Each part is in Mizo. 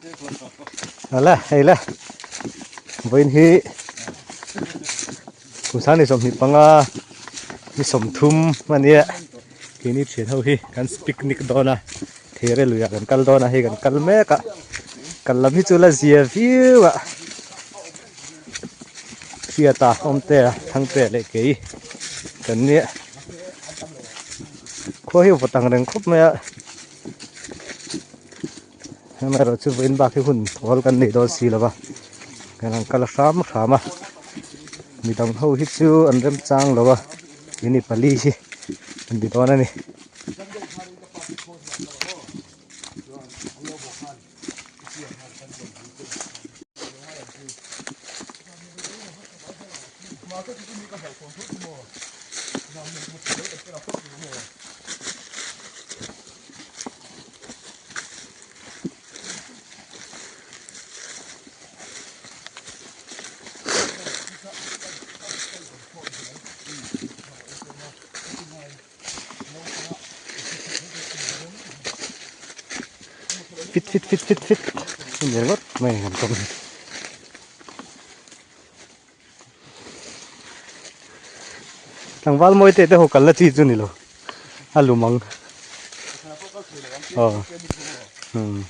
Ala hei la vawiin hi kum sang ni 25 ni 30 a nia keini thian ho hi kan picnic dawn a there luiah kan kal dawn a hei kan kal mek a kal lam hi chu la zia viau a hriata awmtea thangtea leh kei kan nia khua hi vawt ang reng khawp mai a. Amaherawh chu vawiin bak hi hun thawl kan neih dawn si lova kan han kal hram hram a midang ho hi chu an remchang lo a keini pali hi an ti dawn a ni. Fit fit fit fit fit ni ringawt mai ang kan hi. Tlangval mawi te te ho kal la chi chu ni lo a lum ang aw umm.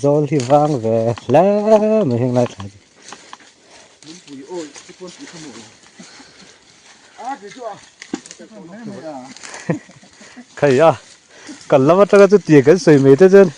Zawl hi vang ve hle mai heng lai thlai Khai a kal lam atanga chu tia kan sawi mai te chuan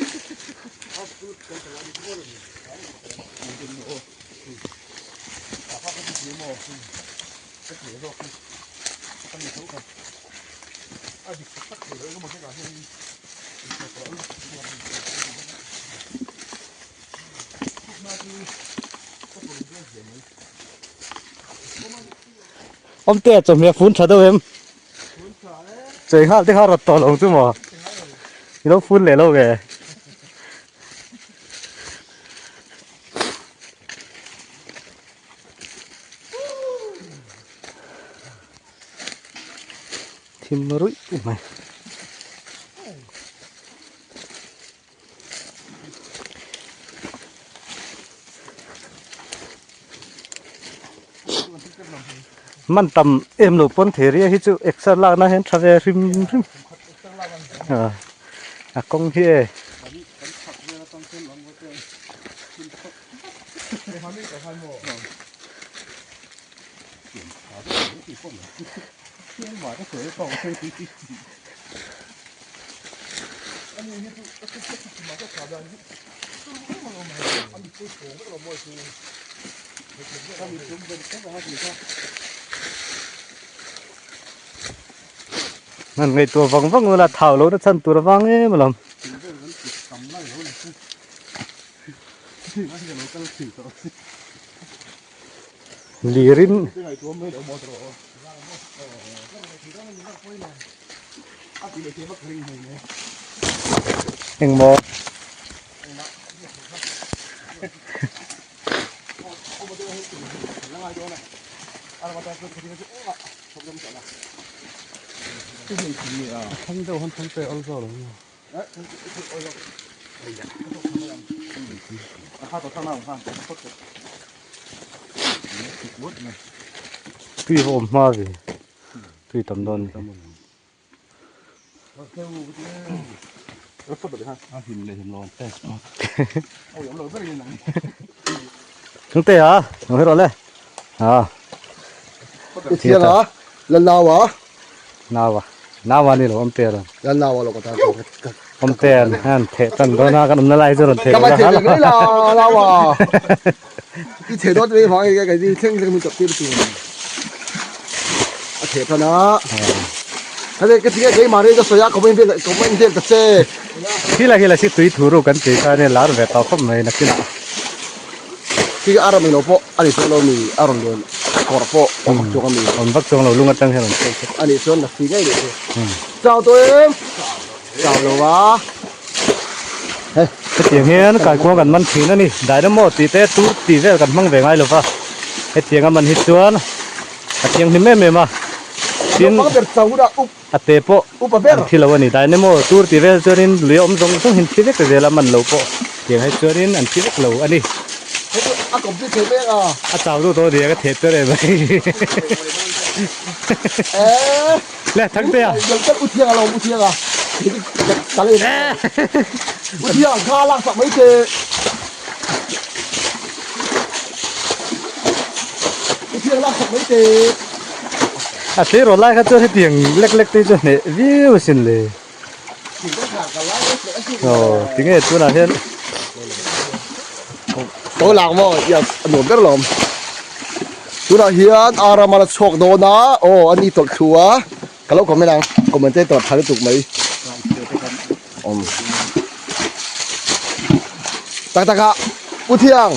Awmtea chawhmeh a fun tha deuh em? Chawi nghal te kha rawt tawh lo ang chu maw? I lo fun leh lo ve. Thim ruih mai. Man tam em lo pawn thei ria hi chu exer lak na hian tha ve hrim hrim a kawng hi e. Nan ngaihtuah vang vang ula thau lo na chhan tur avang em alawm. Lirin engmaw Tui va awm hma ve tui tam dawn ni Thungte a lo her awle a Thianga Lalawa Nawa Nawa ni lo awm te lo Lalawa lo ka ta awm te an han theh tan dawn a kan awmna lai chu rawn theh Ka theh mai la Lalawa I theh dawt mai vang ka ni thleng thleng min chawp tir tur a theh tan a Hade ka tinge keimah rei ka sawi a comment vel comment vel ta che Khila khila si tui thu ru kan tih kha nia lar ve tawh khawp mai nakinah Khi aram eng lo pawh a ni tawh lo mi a rawn luan. Kawr pawh awm vak chuang a mi. Awm vak chuang lo lung atang hian an chhuak A nih chuan lasi ngei leh chu. Chau tawh em? Chau lo a. Hetiang hian kaikuang kan man thin a ni. Dynamo tih te tur tih vel kan hmang ve ngai lo va. Hetiang a man hi chuan a thianghlim em em a. Tin a te pawh an thi lo a ni. Dynamo tur tih vel chuanin lui a awm zawng zawng hian thi vek zel a man lo pawh. Tiang hi chuanin an thi vek lo a ni. A complete thei mek a. A chau deuh tawh a ni a ka theh per em mai. Le Thangte a. U Thianga lo U Thianga. U Thianga kha lak sak mai che. U Thianga lak sak mai che. A tleirawl lai kha chuan hetiang lek lek te hi chu hneh viau asin le. Aw tinge tunah hian Tho lang maw ia a nuam ber lawm. Tunah hian a rama la chhuak dawn a aw a ni tawlh thu a ka lo comment ang comment te tawlh tha lutuk mai. Awm tak tak a Pu Thiang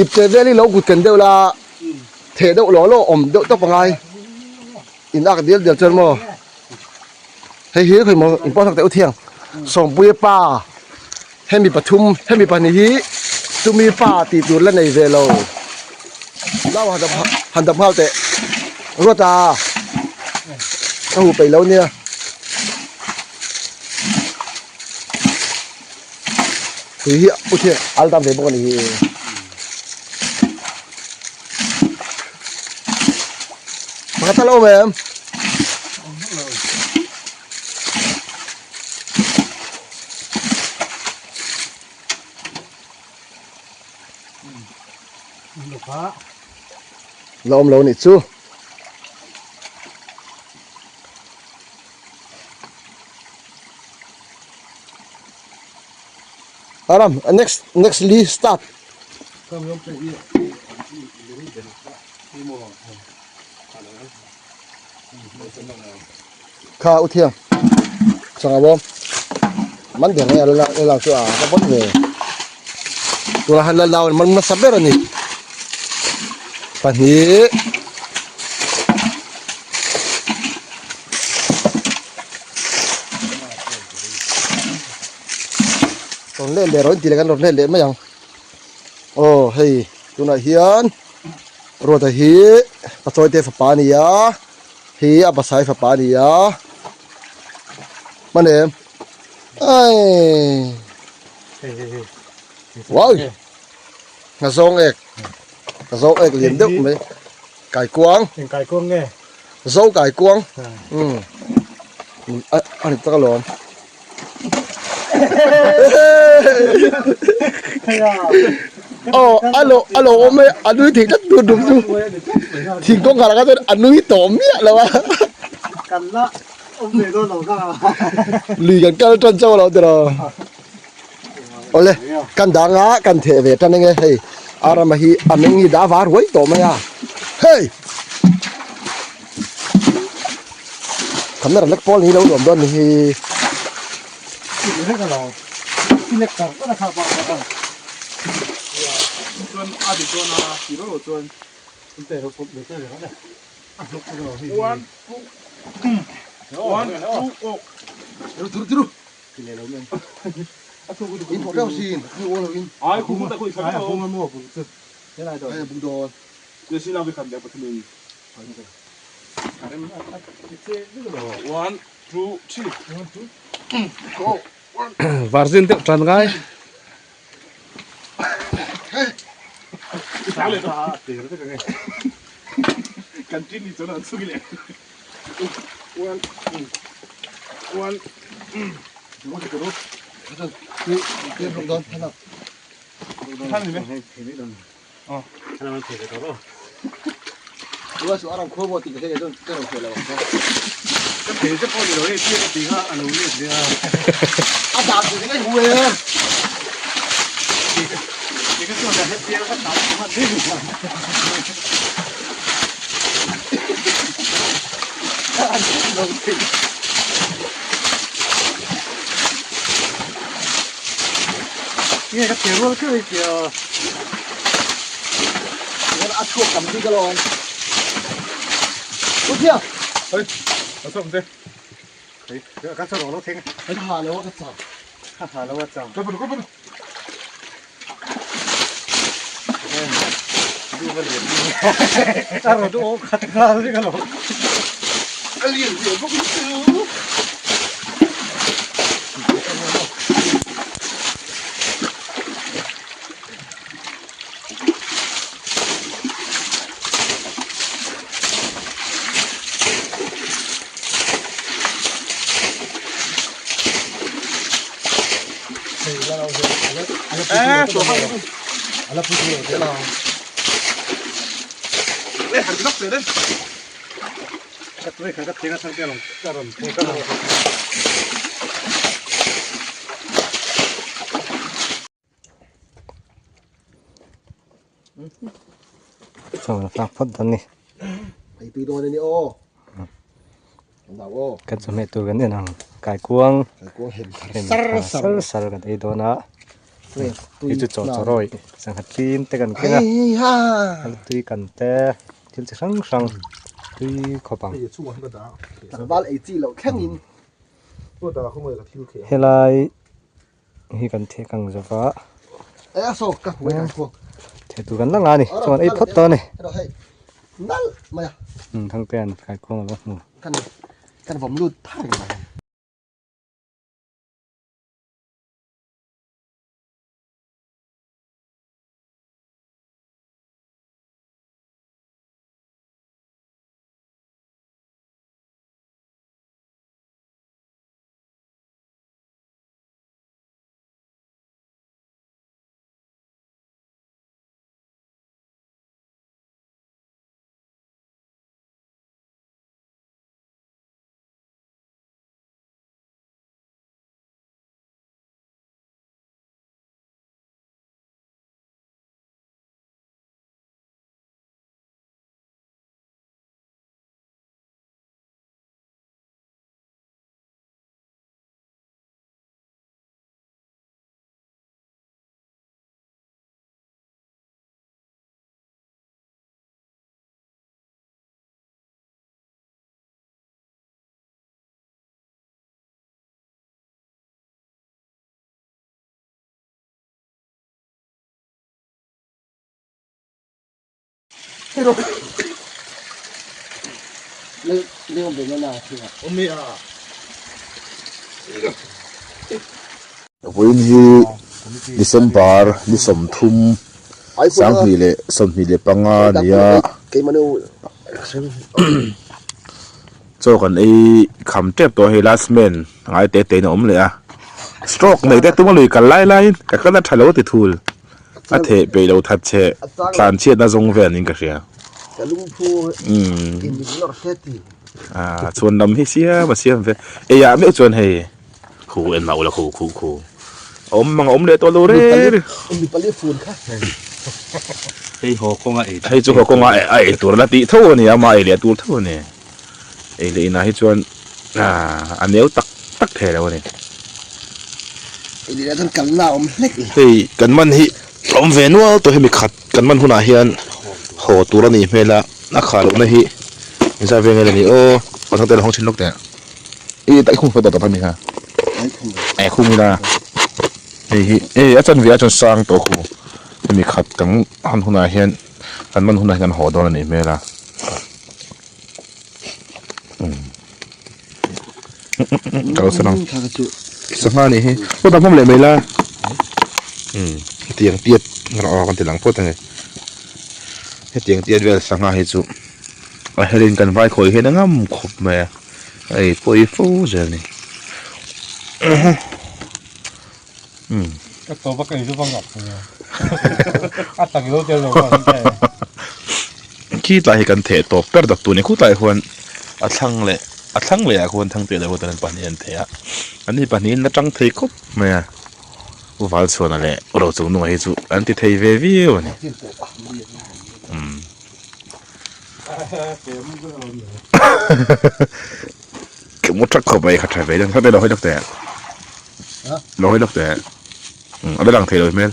ipte vel hi lo kut ken deuh la theh deuh law law awm deuh tawp angai in ak dial dial chuan maw. Hei hi khawi maw in pawh sak teh u thiang Sawmpuia pa hemi pathum hemi pahnih hi chumi pa tih tur la nei ve lo lau han dap han dap nghal teh Ruata ka huh peih lo nia. Tui hi u thiang al tam ve bawk a ni hi. Pakhat tal a awm em? La awm lo nih chu. Aram next next li start. Kha u thiang sanga bawm man der mai a la la chu a ka bon ve tuna han la lau man nasa ber a ni pahnih rawn let leh rawn ti leh kan rawn let leh mai ang. Aw hei tunah hian Ruata hi Pachawi te fapa a ni a hei a Pasai fapa a ni a hman em ai wow nghazawng ek nghazawng ek lian deuh mai kaikuang eng kaikuang nge zo kaikuang um a ni tak alawm. Aw a lo a lo awm e a nui thei tlat tur dum chu thing kawngkhar ah kha chuan a nui tawh miah lo a kan la awm ve dawn lo kha lui kan kal tan chauh lo tiraw awle kan dang a kan theh ve tan enge hei a rama hi a meng hi dah var huai tawh mai a hei. Camera lek pawl ni lo nuam dawn ni hi. Varzin deuh tan ngai. A chhuak tam bik alawm. Pu Thiang. Hei, a chhuak te. Hei, ka chhuak lo theng. Ka ha lo a ka cham. Ka ha lo a cham. Ka pun ka pun. A rawn aw khat nghal vek alawm. A lian ve bawk in chu. Chaw la tlak phawt dawn ni. Ei tui dawn a ni aw. Nau aw. Kan chawhmeh tur kan en ang. Kaikuang. Kaikuang hem thar sar sar sar kan ei dawn a. Hei chu chaw chaw rawih sangha tlin te kan keng a. Tui kan te thil chi hrang hrang tui khawp ang. Tlangval ei chi loh thleng in. Helai hi kan theh kang zo va. Theh tur kan la nga a ni chuan ei phawt dawn a ni. Thangte an kaikuang a va hmu. Vawiin hi December ni 30 2025 a ni a. Chaw kan ei kham tep tawh a hei last man ngai te te in a awm leh a stroke nei te tuma lui kal lai laiin ka kal a tha lo a ti thul a theh peih lo that chhe tlan chhiat na zawng vel niin ka hria umm ah chhuan lam hi siam a siam ve ei ah meuh chuan hei khu en mah ula khu khu khu a awm ang a awm leh tawh lo reng reng hei chu haw kawnga a ei tur la tih tho a ni a ama ei leh tur tho a ni. Ei leh inah hi chuan a neu tak tak thei lo a ni. Hei kan man hi a awm ve nual tawh hemi khat kan man hunah hian haw tur a nih hmel a, a khah lohna hi inzai veng vel a ni aw, kan hotel a hawng thin lawk teh i tak i khung tawh tawh a ni kha eh khung ila hei hi ei a chanve a chuan sang tawh khu hemi khat kan han hunah hian kan man hunah hian kan haw dawn a nih hmel a. Ka lo sawn ang sangha nih hi aw dang hmawm leh mai la hetiang tiat rawh aw kan ti lang phawt ange hetiang tiat vel sangha hi chu a helin kan vai khawi hian a ngam khawp mai a a ei pawh hi fo zel a ni. Ka tawp a ka inzu vang ngap thei a. A tak ilo tel lo vang te. Khi tlai hi kan theh tawp ber dak tur ni khutlai huan a thlang leh a thlang leh ah khuan Thangte leh Huatan an pahnih an theh a. An ni pahnih in la tang thei khawp mai a. U Valchhuana leh U Rochungnunga hi chu an ti thei ve viau a ni. Umm. Ke mu thak khawp mai kha tha ve deuh Thangte lo hawi lawk teh. Lo hawi lawk teh a la lang thei lo hmel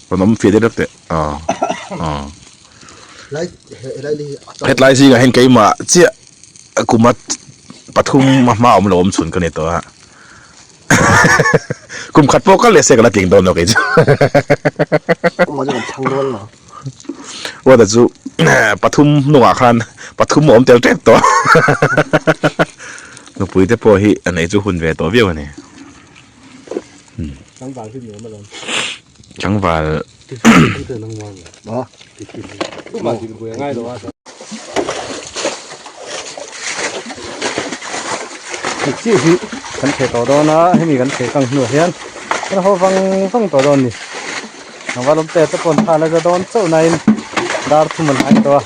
rawn awm fiah deuh lawk teh aw aw. Hetlai zingah hian keimah chiah kuma pathum a hma awm lo awm chhun ka ni tawh a kum khat pawh kal leh se ka la tling dawn lo kei chu Ruata chu pathum hnungah khan pathum a awm tel tep tawh nupui te pawh hi a nei chu hun ve tawh viau a ni. Tlangval Hei chiah hi kan theh tawh dawn a hemi kan theh kang hnuah hian kan haw vang vang tawh dawn a ni tlangval awm te te pawh an tha la za dawn chauh nain dar thum an hai tawh a.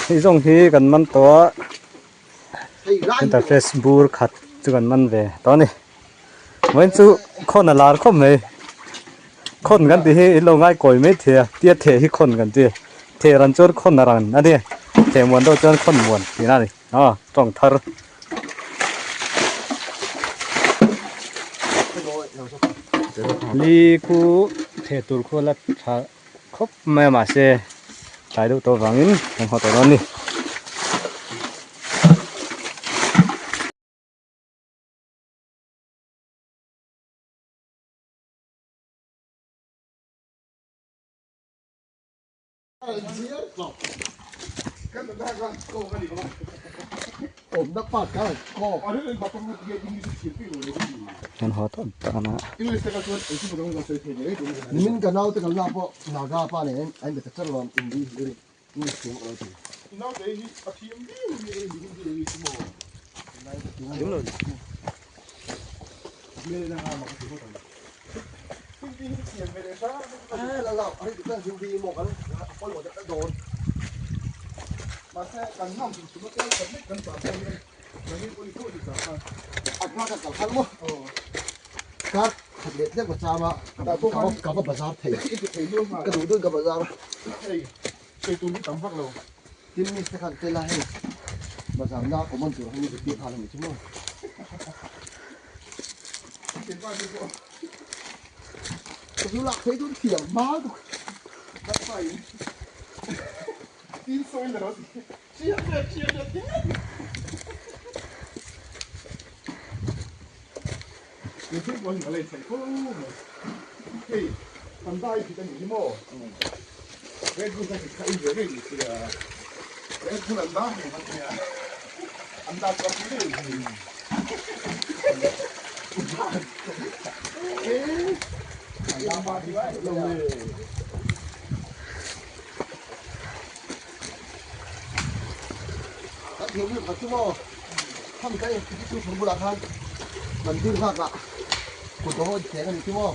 Hei zawng hi kan man tawh a. Interface bur khat chu kan man ve tawh a ni vawiin chu khawn a lar khawp mai khawn kan tih hi in lo ngai kawi mai thei a tia theh hi khawn kan ti theh ran chuan khawn a ran a ni theh muan deuh chuan khawn muan tihna a ni aw tawng thar. Li khu theh tur khu a la tha khawp mai a mahse tlai deuh tawh vangin kan haw tawh dawn a ni. Kan haw tawh dawn a. Nimin ka naute kan lak pawh Naga pa nen an inbe ta char lo Hindi English thiam ka lo ti. Tin miss te khan tel a hei bazar na common tur hi mi pi nghal a ni chu maw. Ka zu lak thei dun thiam hma tuk. Kan thiam lut khat chu maw khami ka en chu thur bulah khan mandir nghak ah kut a hawn cheng a ni chu maw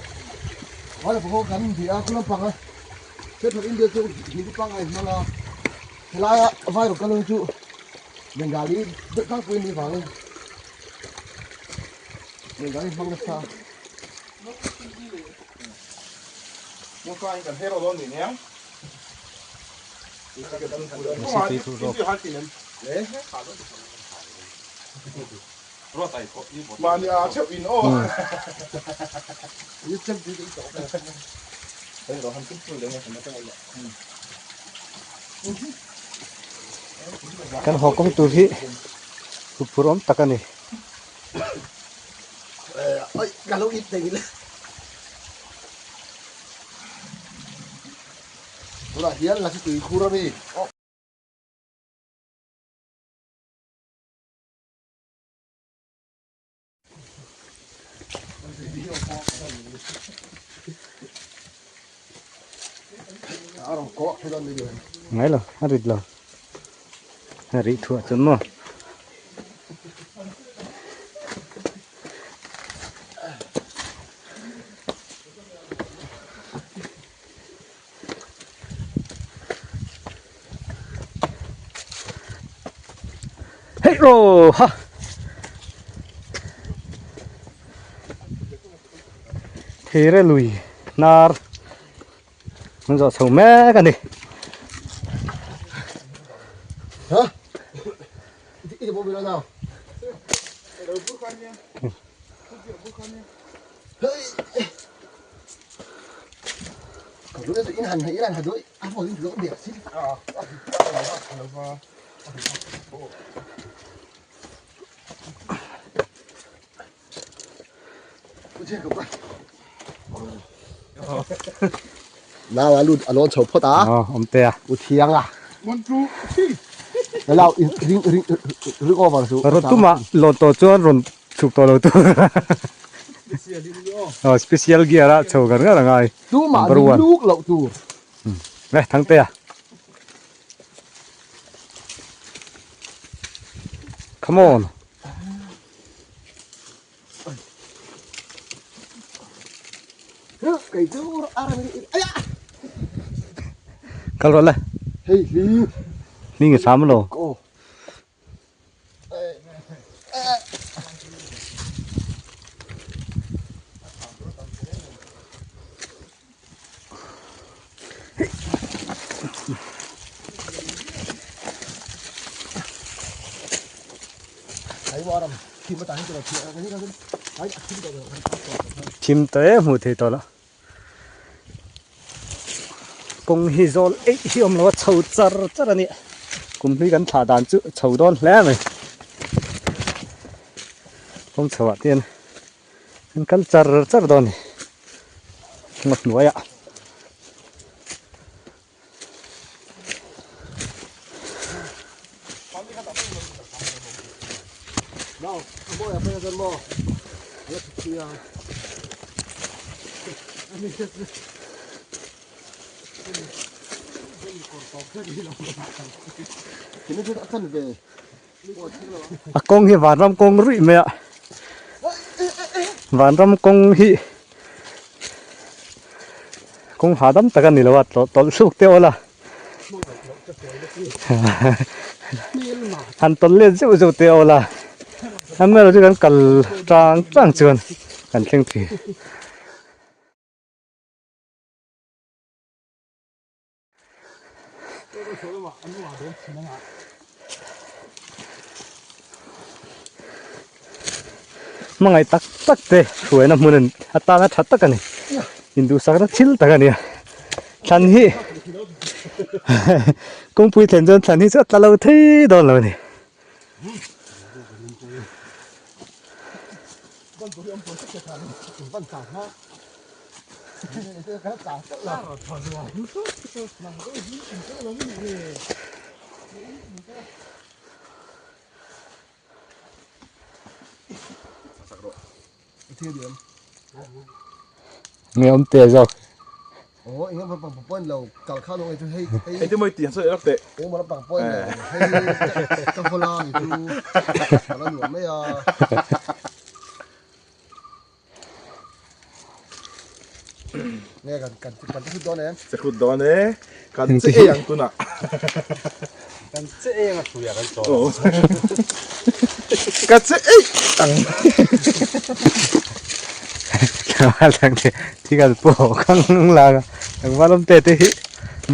vai ho kan inbih a khu lampang a Central India chu Hindi pangngai hmang a helaia vai rawn kal chu Bengali deuh tlangpui a nih vangin Bengali hmang nasa. Kan haw kawng tur hi huphurh awm tak a ni. Tunah hian Lasi tuikhur a mi. Ngai lo a rit lo a rih thuah chuan maw. Hei ro ha Thire lui hnar an zawh chho mek a ni. Ha? Hei. Nau a lut a lawn chho phawt a. Aw awm te a. U thiang a. Lau ring ring ring over chu. Rawn tumah lawn tawh chuan rawn chhuk tawh lo tur. Aw special gear a chho ngar ngar a ngai. Tumah ring luk loh tur. Nge Thangtea. Come on. Kal rawh le. Hei hling. Hling i sam lo. Thim te hmuh theih tawh loh kawng hi zawl eih hi awm lo a chho char char a ni kum hlui kan thlah dan chu chho dawn hle mai kawng chho ah te hian an kal char char dawn a ni ngaw hnuaiah. A kawng hi vanram kawng ruih mai a vanram kawng hi kawng hahdam tak a ni lo a tawlh thluk te awl a han tawlh let zeuh zeuh te awl a amaherawhchu kan kal tang tang chuan kan thleng thei. Hmangaih tak tak te hruaina hmun an atana tha tak a ni induhsakna thil tak a ni a thlan hi kawngpui thlen chuan thlan hi chu a tla lo thei dawn lo a ni. Nge awm te zawk. Che khut dawn e kan che ei ang tunah kan che ei ang a hruia kan chawl ka che ei ang thi kan pawh kang lang a tlangval awm te te hi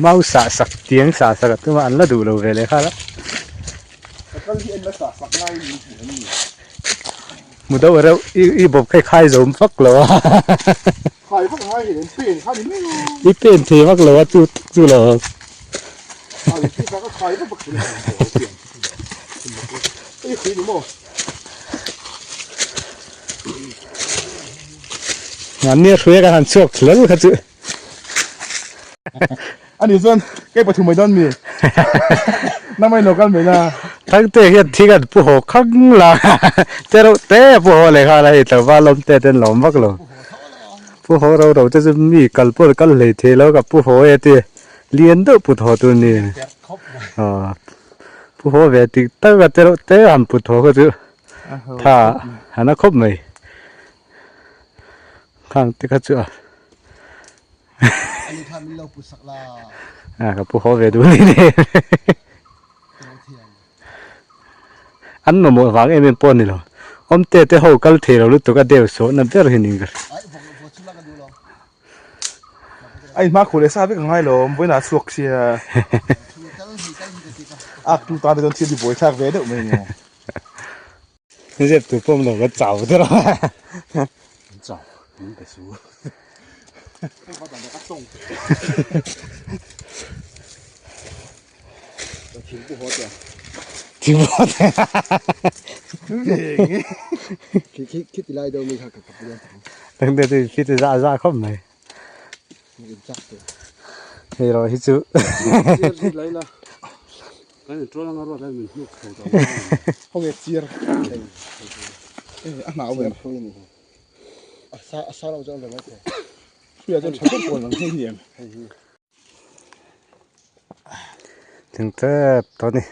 mau sah sak tiang sah sak a tumah an la duh lo ve leh nghal a Hmu deuh reuh i i bawp kha i khai zo vak lo a i pen thei vak lo a chu chu lo mahni a hruai a kan han chhuak hlel kha chu. Ani chuan kei pathum mai dawn mi nang mai lo kal mai na. Thangte hian thing an pu haw khang la te reuh te a pu haw leh nghal a hei tlangval awm te ten lawm vak lo. Pu haw ro ro te chu mi kal pawh kal hlei thei lo ka pu haw e ti lian deuh put haw tur ni. Aw pu haw ve tik tak a te reuh te han put haw kha chu tha han a khawp mai. Khang te kha chu a. Ani kha min lo pu sak la. A ka pu haw ve duh ni ne. An mamawh vang em em pawh ni lo. Awm te te ho kal thei lo lutuk a deu sawh na ber hi ning ka hria. Ai hma khu leh sa vek a ngai lo vawiinah a chhuak sia. Ak tu tan te chuan thil hi buai thlak ve deuh mai nia. Zep tur pawh awm lo ka chau der a. Chau, min pe su. Hei rawh hi chu Thing tep tawh a ni.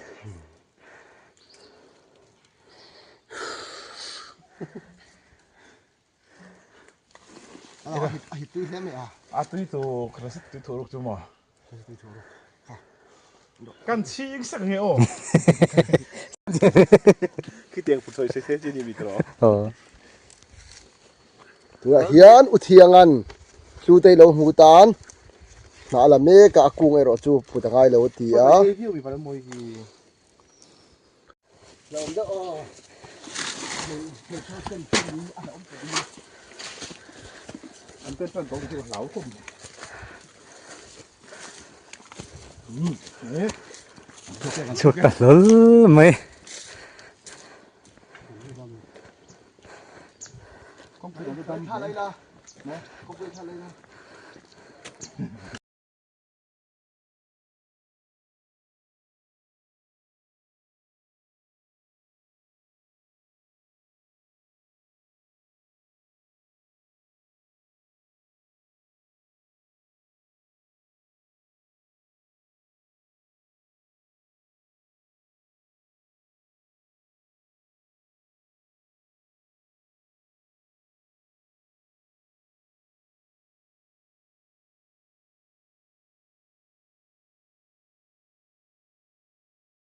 A tui tu kharasit tui thu ruk chu maw? Kan chhing sak nge aw. Khitiang putsawi se se chi ni mi tawh. Tunah hian U Thiangan Hlutei lo hmu tan hna a la mek a, a kung erawh chu phut a ngai lo a ti a. Chhuak ta hlawl mai.